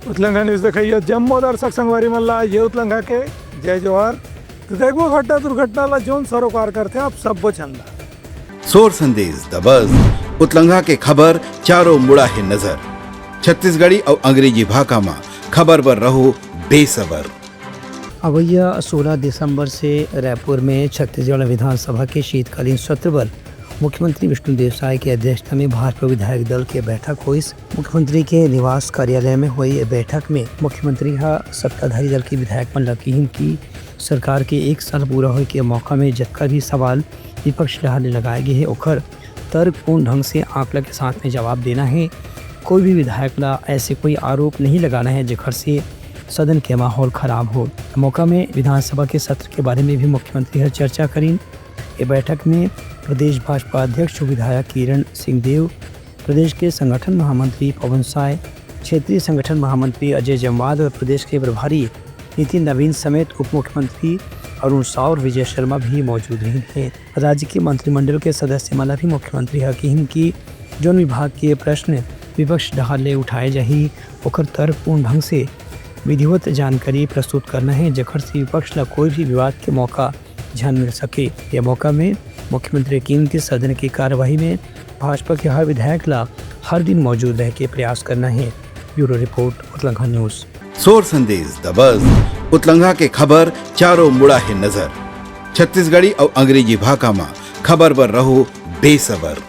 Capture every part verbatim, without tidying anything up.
उतलंघा news देखइया जम्मो दर्शक संगवारी मन ला ये उतलंघा के जय जोहार। तो देखबो घटना दुर्घटना ला जोन सरोकार करथे आप सबो झन ला। सोर संदेश दबस, उतलंघा के खबर चारों मुड़ा हे नजर। छत्तीसगढ़ी अउ अंग्रेजी भाखा मा खबर बर रहो बेसबर। अवइया सोलह दिसंबर से रायपुर में छत्तीसगढ़ विधानसभा के शीतकालीन सत्र बर मुख्यमंत्री विष्णुदेव साय के अध्यक्षता में भाजपा विधायक दल के बैठक होइस। मुख्यमंत्री के निवास कार्यालय में होई ए बैठक में मुख्यमंत्री ह सत्ताधारी दल के विधायक मन ल किहिन कि सरकार के एक साल पूरा होए के मौका में जतका भी सवाल विपक्ष डहार ले लगाए गे हे, ओखर तर्कपूर्ण ढंग से आंकड़ा के साथ में जवाब देना हे। कोई भी विधायक ला ऐसे कोई आरोप नहीं लगाना हे, जेखर से सदन के माहौल खराब हो। मौका में विधानसभा के सत्र के बारे में भी मुख्यमंत्री ह चर्चा करिन। ये बैठक में प्रदेश भाजपा अध्यक्ष विधायक किरण सिंह देव, प्रदेश के संगठन महामंत्री पवन साय, क्षेत्रीय संगठन महामंत्री अजय जम्वाल और प्रदेश के प्रभारी नितिन नवीन समेत उप मुख्यमंत्री अरुण साव और विजय शर्मा भी मौजूद रहिन हे। राज्य के मंत्रिमंडल के सदस्य मन ला भी मुख्यमंत्री ह किहिन कि जोन विभाग के प्रश्न विपक्ष डहार ले उठाए जाही, ओकर तर्कपूर्ण ढंग से विधिवत जानकारी प्रस्तुत करना हे, जेखर से विपक्ष ला कोई भी विवाद के मौका झन मिल सके। ये मौका में मुख्यमंत्री किहिन कि सदन की कार्यवाही में भाजपा के हर विधायक ला हर दिन मौजूद रह के प्रयास करना हे। Bureau report, Utlangha news. सोर संदेश दबस, उतलंघा के खबर चारों मुड़ा हे नजर। छत्तीसगढ़ी अउ अंग्रेजी भाखा मा खबर बर रहो बेसबर।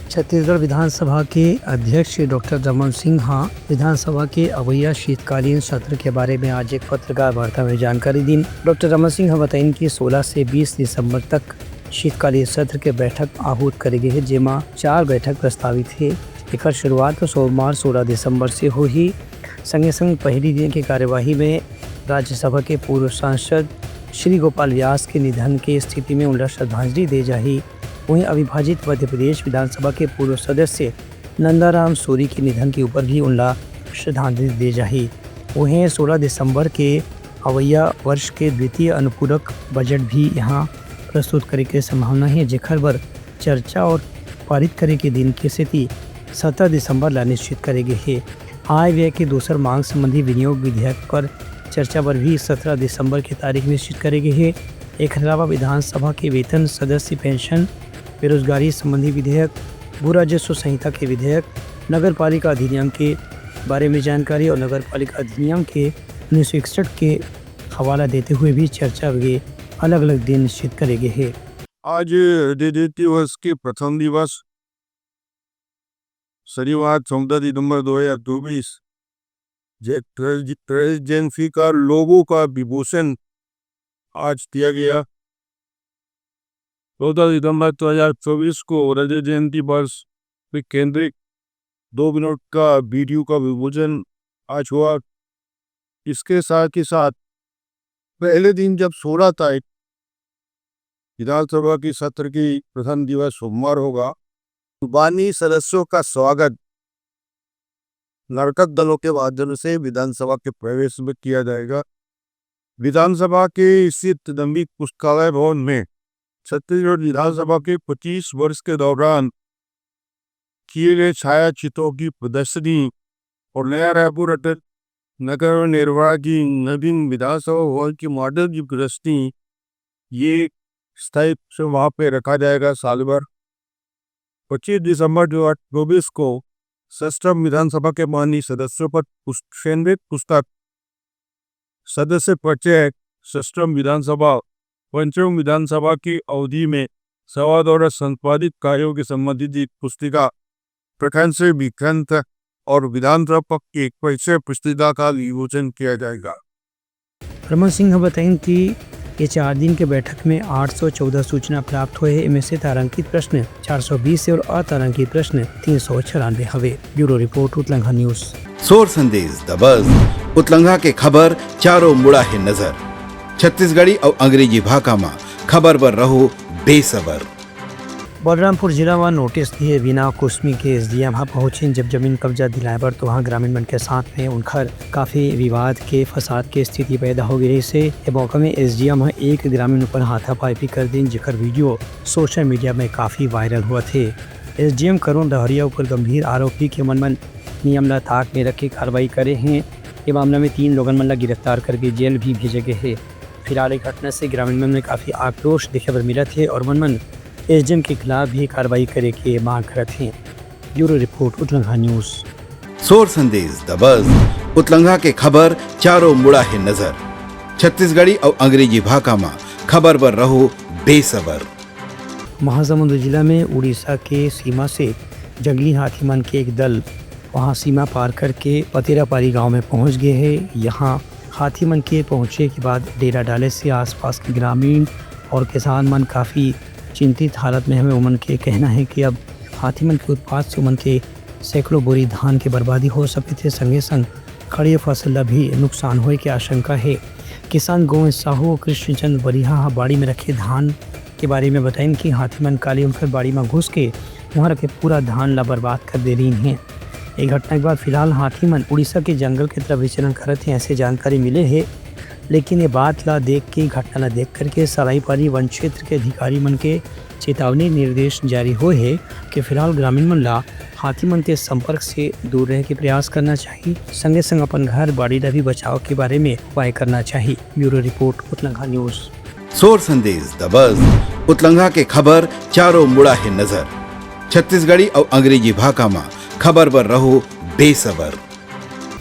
छत्तीसगढ़ विधानसभा के अध्यक्ष डॉक्टर रमन सिंह ह विधानसभा के अवइया शीतकालीन सत्र के बारे में आज एक पत्रकार वार्ता में जानकारी दिन। डॉक्टर रमन सिंह ह बताइन कि सोलह से बीस दिसंबर तक शीतकालीन सत्र के बैठक आहूत करे गे हे, जेमा चार बैठक प्रस्तावित हे। एकर शुरुआत तो सोमवार सोलह दिसंबर से होही। संगे संग पहली दिन के कार्यवाही में राज्यसभा के पूर्व सांसद श्री गोपाल व्यास के निधन के स्थिति में उनला श्रद्धांजलि दे जाही। वहीं अविभाजित मध्य प्रदेश विधानसभा के पूर्व सदस्य नंदाराम सूरी के निधन के ऊपर भी उनला श्रद्धांजलि दे जाही। वहीं सोलह दिसंबर के अवइया वर्ष के द्वितीय अनुपूरक बजट भी यहाँ प्रस्तुत करे के संभावना हे, जेखर बर चर्चा और पारित करे के दिन के सेती सत्रह दिसंबर ला निश्चित करे गे हे। आय व्यय के दूसर मांग संबंधी विनियोग विधेयक पर चर्चा बर भी सत्रह दिसंबर के तारीख निश्चित करे गे हे। एखर अलावा विधानसभा के वेतन, सदस्य पेंशन, बेरोजगारी संबंधी विधेयक, भू राजस्व संहिता के विधेयक, नगर पालिका अधिनियम के बारे में जानकारी और नगर पालिका अधिनियम के उन्नीस सौ इकसठ के हवाला देते हुए भी चर्चा के अलग-अलग दिन निश्चित करे गे हे। आज रजत जयंती वर्ष के प्रथम दिवस, शनिवार चौदह दिसंबर दो हज़ार चौबीस, जे रज-, रजत जयंती का लोगों का विभूषण आज किया गया। चौदह दिसंबर दो हज़ार चौबीस को रजत जयंती वर्ष पे केंद्रित दो मिनट का वीडियो का विमोचन आज हुआ। इसके साथ ही साथ पहले दिन जब सोलह तारीख विधानसभा की सत्र की प्रथम दिवस सोमवार होगा, बानी सदस्यों का स्वागत नाटक दलों के माध्यम से विधानसभा के प्रवेश में किया जाएगा। विधानसभा के स्थित नवीन पुस्तकालय भवन में छत्तीसगढ़ विधानसभा के पच्चीस वर्ष के दौरान किए गए छाया चित्रों की प्रदर्शनी और नया रायपुर अटल नगर में निर्माण की नवीन विधानसभा भवन की मॉडल की प्रदर्शनी, ये स्थायी रूप से वहाँ पे रखा जाएगा साल भर। पच्चीस दिसंबर दो हज़ार चौबीस को सत्रह विधानसभा के माननीय सदस्यों पर पुस्त-, केंद्रित पुस्तक सदस्य परिचय, सत्रह विधानसभा, पंचम विधानसभा की अवधि में सभा द्वारा संपादित कार्यों के संबंधित एक पुस्तिका, प्रखंड से विखंड और विधानसभा की एक परिचय पुस्तिका का विमोचन किया जाएगा। रमन सिंह बताइन कि ये चार दिन के बैठक में आठ सौ चौदह सूचना प्राप्त हुए हैं। इनमें से तारांकित प्रश्न चार सौ बीस और अतारांकित प्रश्न तीन सौ छियानवे हवे। Bureau report, Utlangha news. सोर संदेश दबस, उतलंघा के खबर चारों मुड़ा हे नजर। छत्तीसगढ़ी अउ अंग्रेजी भाखा मा खबर बर रहो बेसबर। बलरामपुर जिला म नोटिस दिए बिना कुसमी के एसडीएम ह पहुंचिन। जब जमीन कब्जा दिलाए बर तो वहां ग्रामीण मन के साथ में उनखर काफी विवाद के फसाद के स्थिति पैदा हो गई रहिस हे। ए मौका में एसडीएम ह एक ग्रामीण ऊपर हाथापाई भी कर दिन, जेकर वीडियो सोशल मीडिया में काफी वायरल हुआ थे। एसडीएम करुण डहरिया ऊपर गंभीर आरोप भी के मन मन नियम ला ताक में रख के कार्रवाई करे हें। ये मामला में तीन लोगन मन ला गिरफ्तार करके जेल भी भेजे गए हे। फिलहाल ये घटना से ग्रामीण मन में काफी आक्रोश देखे बर मिलत हे और मन मन एसडीएम के खिलाफ भी कार्रवाई करे के मांग करत हें। Bureau report, Utlangha news. सोर संदेश दबस, उतलंघा के खबर चारों मुड़ा हे नजर। छत्तीसगढ़ी अउ अंग्रेजी भाखा म खबर बर रहो बेसबर। महासमुंद जिला में उड़ीसा के सीमा से जंगली हाथी मन के एक दल वहां सीमा पार करके पतेरापारी गांव में पहुंच गए हैं। यहां हाथी मन के पहुंचे के बाद डेरा डाले से आसपास के ग्रामीण और किसान मन काफी चिंतित हालत में हवे। उमन के कहना है कि अब हाथी मन के उत्पात से उमन के सैकड़ों बोरी धान के बर्बादी हो सकत हे, संगे संग खड़े फसल ला भी नुकसान होए के आशंका हे। किसान गोविंद साहू और कृष्णचंद बरिहा ह बाड़ी में रखे धान के बारे में बताइन कि हाथी मन काली उनकर बाड़ी में घुस के वहां रखे पूरा धान ला बर्बाद कर दे रही हैं। ये घटना के बाद फिलहाल हाथी मन उड़ीसा के जंगल के तरफ विचरण करत हैं, ऐसे जानकारी मिले हे। लेकिन ये बात ला देख के, घटना ला देख करके सराईपाली वन क्षेत्र के अधिकारी मन के चेतावनी निर्देश जारी होए हे कि फिलहाल ग्रामीण मन ला हाथी मन के संपर्क से दूर रहे के प्रयास करना चाहिए, संगे संग अपन घर बाड़ी ला भी बचाव के बारे में उपाय करना चाहिए। Bureau report, Utlangha news. सोर संदेश दबस, उतलंघा के खबर चारों मुड़ा हे नजर। छत्तीसगढ़ी अउ अंग्रेजी भाखा म खबर बर रहो बेसबर।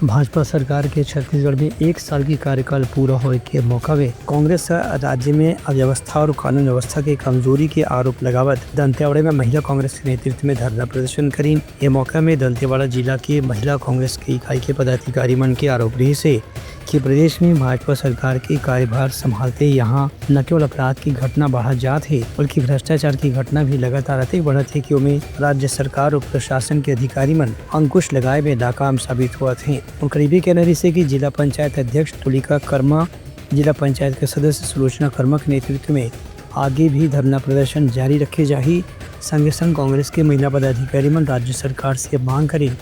भाजपा सरकार के छत्तीसगढ़ में एक साल की कार्यकाल पूरा होए के मौका में कांग्रेस ह राज्य में अव्यवस्था और कानून व्यवस्था के कमजोरी के आरोप लगावत दंतेवाड़ा में महिला कांग्रेस के नेतृत्व में धरना प्रदर्शन करीन। ये मौका में दंतेवाड़ा जिला के महिला कांग्रेस के इकाई के पदाधिकारी मन के आरोप रहिस हे कि प्रदेश में भाजपा सरकार के कार्यभार संभालते यहां न केवल अपराध की घटना बढ़त जात हे, बल्कि भ्रष्टाचार की घटना भी लगातार अतेक बढ़त हे कि ओमे राज्य सरकार और प्रशासन के अधिकारी मन अंकुश लगाए में नाकाम साबित होवत हें। उनकर ये भी कहना रहिस हे कि जिला पंचायत अध्यक्ष तुलिका कर्मा, जिला पंचायत के सदस्य सुलोचना कर्मा के नेतृत्व में आगे भी धरना प्रदर्शन जारी रखे जाही। संगे संग कांग्रेस के महिला पदाधिकारी मन राज्य सरकार से मांग करिन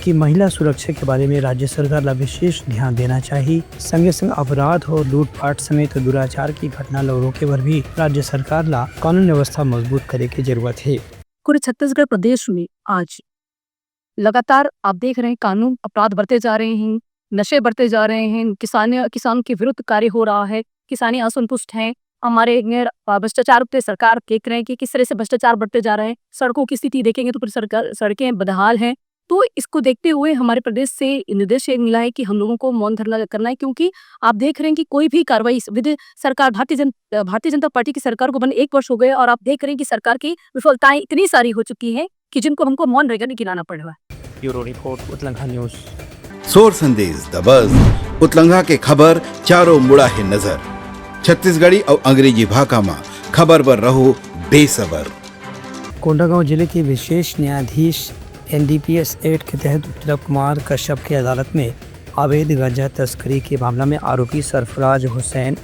कि महिला सुरक्षा के बारे में राज्य सरकार ला विशेष ध्यान देना चाहिए। संगे संग अपराध और लूटपाट समेत दुराचार की घटना ला रोके बर भी राज्य सरकार ला कानून व्यवस्था मजबूत करे के जरूरत हे। पूरे छत्तीसगढ़ प्रदेश में आज लगातार आप देख रहे हैं, कानून अपराध बढ़ते जा रहे हैं, नशे बढ़ते जा रहे हैं, किसान, किसानों के विरुद्ध कार्य हो रहा है, किसानी असंतुष्ट हैं, हमारे में, अ, भ्रष्टाचार पे सरकार देख रहे हैं कि किस तरह से भ्रष्टाचार बढ़ते जा रहा है। सड़कों की स्थिति देखेंगे तो पूरी सरकार, सड़कें बदहाल हैं। तो इसको देखते हुए हमारे प्रदेश से निर्देश ये मिला है कि हम लोगों को मौन धरना करना है, क्योंकि आप देख रहे हैं कि कोई भी कार्रवाई इस विधि सरकार, भारतीय जन-, अ, भारतीय जनता पार्टी की सरकार को बने एक वर्ष हो गए और आप देख रहे हैं कि सरकार की विफलताएं इतनी सारी हो चुकी हैं कि जिनको हमको मौन रहकर गिनाना पड़ रहा है। Bureau report, Utlangha news. सोर संदेश दबस, उतलंघा के खबर चारों मुड़ा हे नजर। छत्तीसगढ़ी अउ अंग्रेजी भाखा म खबर बर रहो बेसबर। कोंडागांव जिले के विशेष न्यायाधीश एनडीपीएस एक्ट के तहत उत्तरा कुमार कश्यप के अदालत में अवैध गांजा तस्करी के मामला में आरोपी सरफराज हुसैन,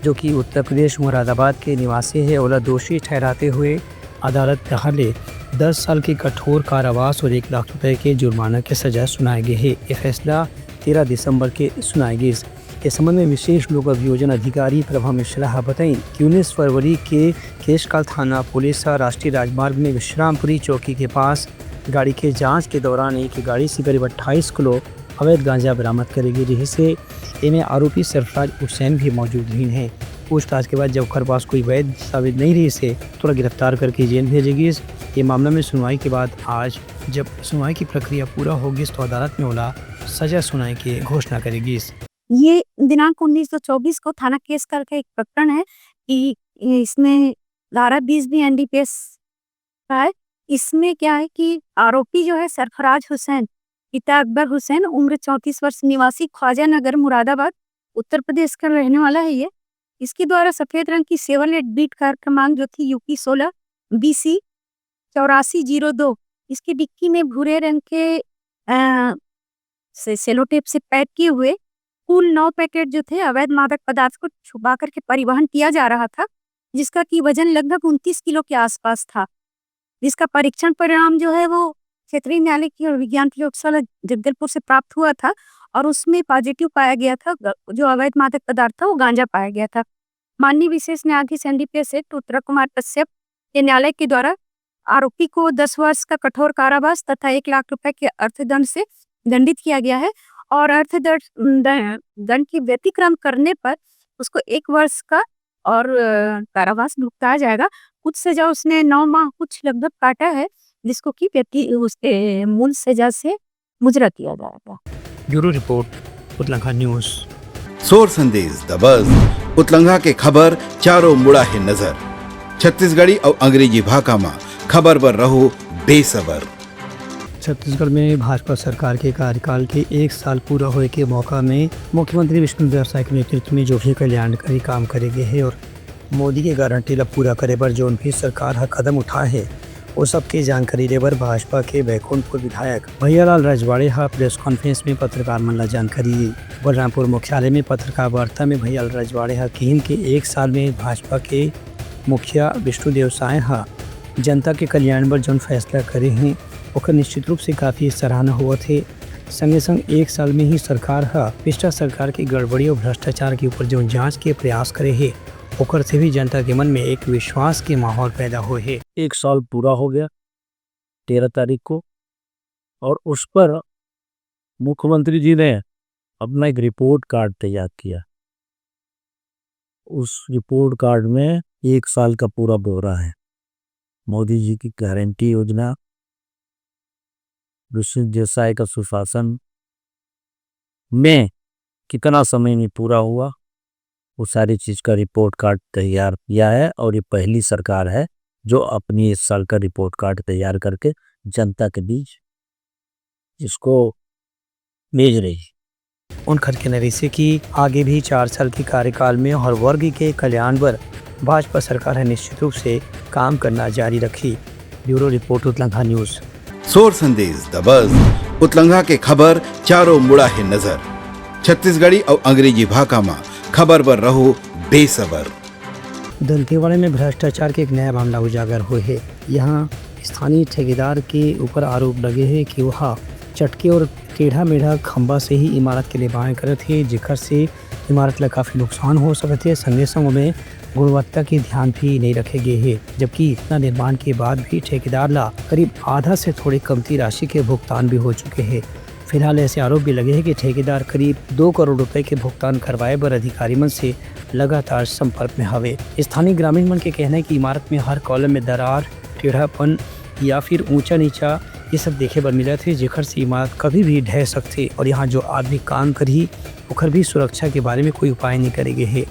जो कि उत्तर प्रदेश मुरादाबाद के निवासी है, ओला दोषी ठहराते हुए अदालत डहार ले दस साल के कठोर कारावास और एक लाख रुपए के जुर्माना के सजा सुनाए गे हे। ये फैसला तेरह दिसंबर के सुनाए गिस। इस संबंध में विशेष लोक अभियोजन अधिकारी प्रभा मिश्रा ह बताइन कि उन्नीस फरवरी के केशकाल थाना पुलिस ह राष्ट्रीय राजमार्ग में विश्रामपुरी चौकी के पास गाड़ी के जांच के दौरान एक गाड़ी से करीब अट्ठाईस किलो अवैध गांजा बरामद करे गे रिहिस हे। एमे आरोपी सरफराज हुसैन भी मौजूद रहिन हे। पूछताछ के बाद जब ओकर पास कोई वैध दस्तावेज नहीं रहिस हे, तो ओला गिरफ्तार करके जेल भेजे गिस। ये मामला में सुनवाई के बाद आज जब सुनवाई की प्रक्रिया पूरा हो गिस, तो अदालत में ओला सजा सुनाए के घोषणा करे गिस। ये दिनांक उन्नीस दो चौबीस को थाना केशकाल का एक प्रकरण है कि इसमें धारा बीस भी एनडीपीएस का है। इसमें क्या है कि आरोपी जो है सरफराज हुसैन, पिता अकबर हुसैन, उम्र चौंतीस वर्ष, निवासी ख्वाजा नगर मुरादाबाद, उत्तर प्रदेश का रहने वाला है ये। इसके द्वारा सफेद रंग की शेवरलेट बीट कार क्रमांक जो थी यूपी सोलह बीसी चौरासी जीरो दो, इसकी डिक्की में भूरे रंग के, अ, से, सेलो टेप से पैक किए हुए कुल नौ पैकेट जो थे अवैध मादक पदार्थ को छुपा करके परिवहन किया जा रहा था, जिसका कि वजन लगभग उनतीस किलो के आसपास था, जिसका परीक्षण परिणाम जो है वो क्षेत्रीय न्यायालय की और विज्ञान प्रयोगशाला जगदलपुर से प्राप्त हुआ था और उसमें पॉजिटिव पाया गया था ग-, जो अवैध मादक पदार्थ था वो गांजा पाया गया था। माननीय विशेष न्यायाधीश एनडीपीएस एक्ट उत्तरा कुमार कश्यप के न्यायालय के द्वारा आरोपी को दस वर्ष का कठोर कारावास तथा एक लाख रुपए के अर्थदंड से दंडित किया गया है और अर्थदंड द- दंड की व्यतिक्रम करने पर उसको एक वर्ष का और अ, कारावास भुगताया जाएगा। कुछ सजा उसने नौ माह कुछ लगभग काटा है, जिसको कि व्यति उसके मूल सजा से मुजरा किया जाएगा। Bureau report, Utlangha news. सोर संदेश दबस, उतलंघा के खबर चारों मुड़ा हे नजर। छत्तीसगढ़ी अउ अंग्रेजी भाखा म खबर बर रहो बेसबर। छत्तीसगढ़ में भाजपा सरकार के कार्यकाल के एक साल पूरा होए के मौका में मुख्यमंत्री विष्णुदेव साय के नेतृत्व में जो भी कल्याणकारी काम करे गे हे और मोदी के गारंटी ला पूरा करे बर जोन भी सरकार ह कदम उठाए हे, वो सबके जानकारी लेबर भाजपा के बैकुंठपुर विधायक भैयालाल रजवाड़े ह प्रेस कॉन्फ्रेंस में पत्रकार मन ला जानकारी दी। बलरामपुर मुख्यालय में पत्रकार वार्ता में भैयालाल रजवाड़े ह किहिन के एक साल में भाजपा के मुखिया विष्णुदेव साय ह जनता के कल्याण बर जोन फैसला करे हे, ओकर निश्चित रूप से काफी सराहना होवत हे। संगे संग एक साल में ही सरकार ह पिछला सरकार के गड़बड़ी और भ्रष्टाचार के ऊपर जोन जांच के प्रयास करे हे, ओकर से भी जनता के मन में एक विश्वास के माहौल पैदा होए हे। एक साल पूरा हो गया तेरह तारीख को, और उस पर मुख्यमंत्री जी ने अपना एक रिपोर्ट कार्ड तैयार किया। उस रिपोर्ट कार्ड में एक साल का पूरा ब्यौरा है। मोदी जी की गारंटी योजना, विष्णुदेव साय का सुशासन में कितना समय में पूरा हुआ, वो सारी चीज का रिपोर्ट कार्ड तैयार किया है। और ये पहली सरकार है जो अपनी इस साल का रिपोर्ट कार्ड तैयार करके जनता के बीच इसको भेज रही है। उनखर कहना रहिसे कि आगे भी चार साल के कार्यकाल में हर वर्ग के कल्याण बर भाजपा सरकार ह निश्चित रूप से काम करना जारी रखही। Bureau report, Utlangha news. सोर संदेश दबस, उतलंघा के खबर चारों मुड़ा हे नजर। छत्तीसगढ़ी अउ अंग्रेजी भाखा म खबर बर रहो बेसबर। दंतेवाड़ा में भ्रष्टाचार के एक नया मामला उजागर हुए हे। यहाँ स्थानीय ठेकेदार के ऊपर आरोप लगे हे कि वह चटके और टेढ़ा मेढ़ा खंभा से ही इमारत के निर्माण करत हे, जेकर से इमारत ला काफी नुकसान हो सकत हे। संगे संग में गुणवत्ता के ध्यान भी नहीं रखे गे हे, जबकि इतना निर्माण के बाद भी ठेकेदार ला करीब आधा से थोड़े कमती राशि के भुगतान भी हो चुके हे। फिलहाल ऐसे आरोप भी लगे हे कि ठेकेदार करीब दो करोड़ रुपए के भुगतान करवाए बर अधिकारी मन से लगातार संपर्क में हवे। स्थानीय ग्रामीण मन के कहना हे कि इमारत में हर कॉलम में दरार, टेढ़ापन या फिर ऊंचा नीचा, ये सब देखे बर मिलत हे, जेकर से इमारत कभी भी ढह सकथे और यहाँ जो आदमी काम करही, ओकर भी सुरक्षा के बारे में कोई उपाय नहीं करे गे हे।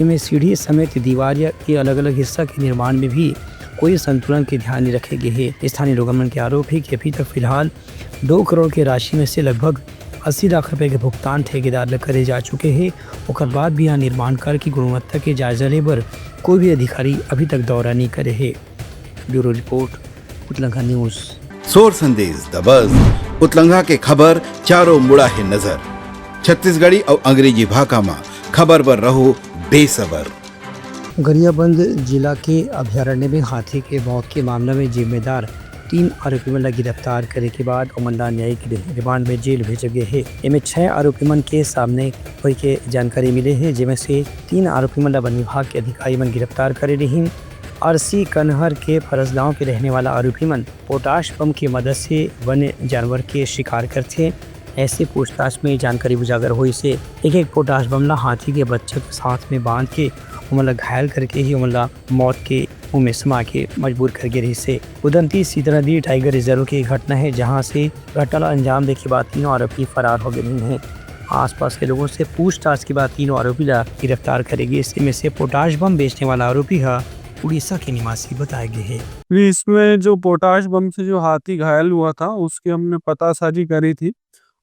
एमे सीढ़ी समेत दीवार या के अलग-अलग हिस्सा के निर्माण में भी कोई संतुलन के ध्यान नहीं रखे गे हे। स्थानीय लोगन मन के आरोप हे कि अभी तक फिलहाल दो करोड़ के राशि में से लगभग अस्सी लाख रुपए के भुगतान ठेकेदार ल करे जा चुके हे। ओकर बाद भी यहाँ निर्माण कार्य की गुणवत्ता के जायजा ले बर कोई भी अधिकारी अभी तक दौरा नहीं करे हे। Bureau report, Utlangha news. सोर संदेश दबस, उतलंघा के खबर चारों मुड़ा हे नजर। छत्तीसगढ़ी अउ अंग्रेजी भाखा म खबर बर रहो बेसबर। गरियाबंद जिला के अभयारण्य में हाथी के मौत के मामला में जिम्मेदार तीन आरोपी मन ला गिरफ्तार करे के बाद ओमन ला न्यायिक रिमांड में जेल भेजे गे हे। एमे छह आरोपी मन के सामने होए के जानकारी मिले हे, जेमे से तीन आरोपी मन ला वन विभाग के अधिकारी मन गिरफ्तार करे रिहीन। अरसी कनहर के फरसगांव के रहने वाला आरोपी मन पोटाश बम के मदद से वन्य जानवर के शिकार करथे। ऐसे पूछताछ में जानकारी उजागर होइस हे, एक एक पोटाश बम ला हाथी के बच्चा के साथ में बांध के ओमन ला घायल करके ही ओमन ला मौत के मुंह में समा के मजबूर कर गे रहिस हे। उदंती सीता नदी टाइगर रिजर्व के घटना हे, जहां से घटना ला अंजाम दे के बाद तीनों आरोपी फरार हो गे रहिन हे। आसपास के लोगों से पूछताछ के बाद तीनों आरोपी ला गिरफ्तार करे गिस। इनमें से पोटाश बम बेचने वाला आरोपी ह उड़ीसा के निवासी बताए गे हे। इसमें जो पोटाश बम से जो हाथी घायल हुआ था, उसकी हमने पतासाजी करी थी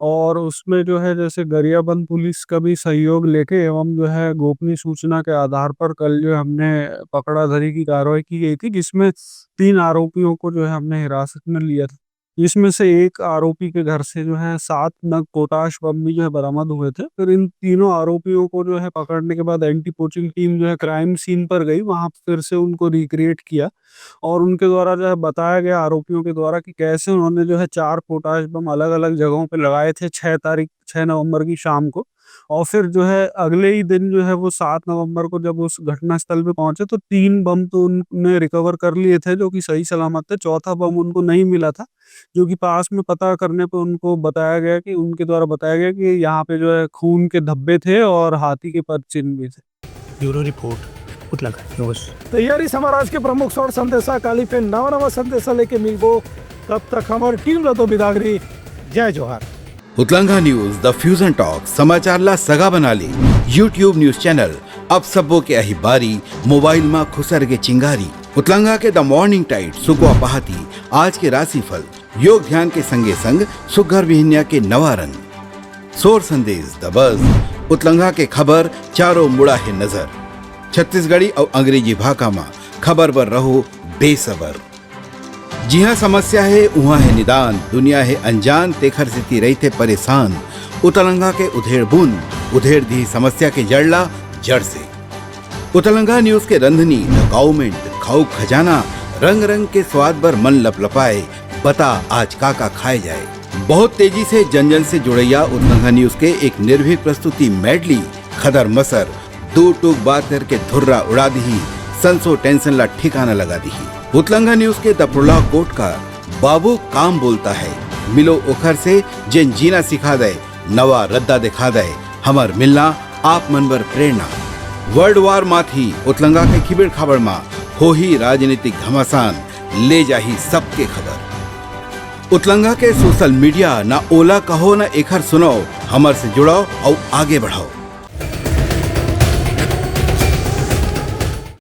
और उसमें जो है, जैसे गरियाबंद पुलिस का भी सहयोग लेके एवं जो है गोपनीय सूचना के आधार पर कल जो है हमने पकड़ाधरी की कार्रवाई की गई थी, जिसमें तीन आरोपियों को जो है हमने हिरासत में लिया था। इसमें से एक आरोपी के घर से जो है सात नग पोटाश बम भी जो है बरामद हुए थे। फिर इन तीनों आरोपियों को जो है पकड़ने के बाद एंटी पोचिंग टीम जो है क्राइम सीन पर गई, वहां फिर से उनको रिक्रिएट किया और उनके द्वारा जो है बताया गया आरोपियों के द्वारा कि कैसे उन्होंने जो है चार पोटाश बम अलग-अलग जगहों पे लगाए थे छह तारीख, छह नवंबर की शाम को। और फिर जो है अगले ही दिन जो है वो सात नवंबर को जब उस घटना स्थल पे पहुंचे तो तीन बम तो उनने रिकवर कर लिए थे जो कि सही सलामत थे। चौथा बम उनको नहीं मिला था, जो कि पास में पता करने पे उनको बताया गया कि उनके द्वारा बताया गया कि यहाँ पे जो है खून के धब्बे थे और हाथी के पद चिन्ह भी थे। Bureau report, Utlaghat news. तैयारी से हमर आज के प्रमुख सौर संदेशा। काली फेर नवा नवा संदेशा लेके मिलबो। तब तक हमर टीम ला दो बिदागरी। जय जोहार। उतलंगा न्यूज, द फ्यूजन टॉक, समाचार ला सगा बना ले। YouTube न्यूज चैनल, अब सबो के अही बारी, मोबाइल मा खुसर के चिंगारी। उतलंगा के द मॉर्निंग टाइड, सुकवा पहाती, आज के राशिफल, योग ध्यान के संगे संग सुघर बिहनिया के नवा रंग। सोर संदेश, द बज, उतलंगा के खबर, चारों मुड़ा हे नजर। छत्तीसगढ़ी अउ अंग्रेजी भाखा मा खबर बर रहो बेसबर। जिहाँ समस्या हे, उहाँ हे निदान, दुनिया हे अनजान, तेखर सेती रहिथे परेशान। उतलंगा के उधेड़ बुन, उधेड़ दी समस्या के जड़ ला जड़ से। उतलंगा न्यूज के रंधनी, द गाउमेंट, खाऊ खजाना, रंग रंग के स्वाद बर मन लपलपाए, बता आज का का खाए जाए। बहुत तेजी से जन जन से जुड़ैया उतलंगा न्यूज के एक निर्भीक प्रस्तुति मेडली, खदर मसर, दू टूक बात करके धुर्रा उड़ा दिही, संसो टेंशन ला ठिकाना लगा दिही। उतलंगा न्यूज के द प्रोलॉग कोट का बाबू काम बोलता है, मिलो ओखर से जेन जीना सिखा दे, नवा रद्दा दिखा दे, हमर मिलना आप मन बर प्रेरणा। वर्ल्ड वार माथी उतलंगा के खिबेड़ खाबड़ मा होही राजनीतिक घमासान, ले जाही सबके खबर। उतलंगा के सोशल मीडिया ना ओला कहो ना एखर सुनाओ, हमर से जुड़ाओ अउ आगे बढ़ाओ।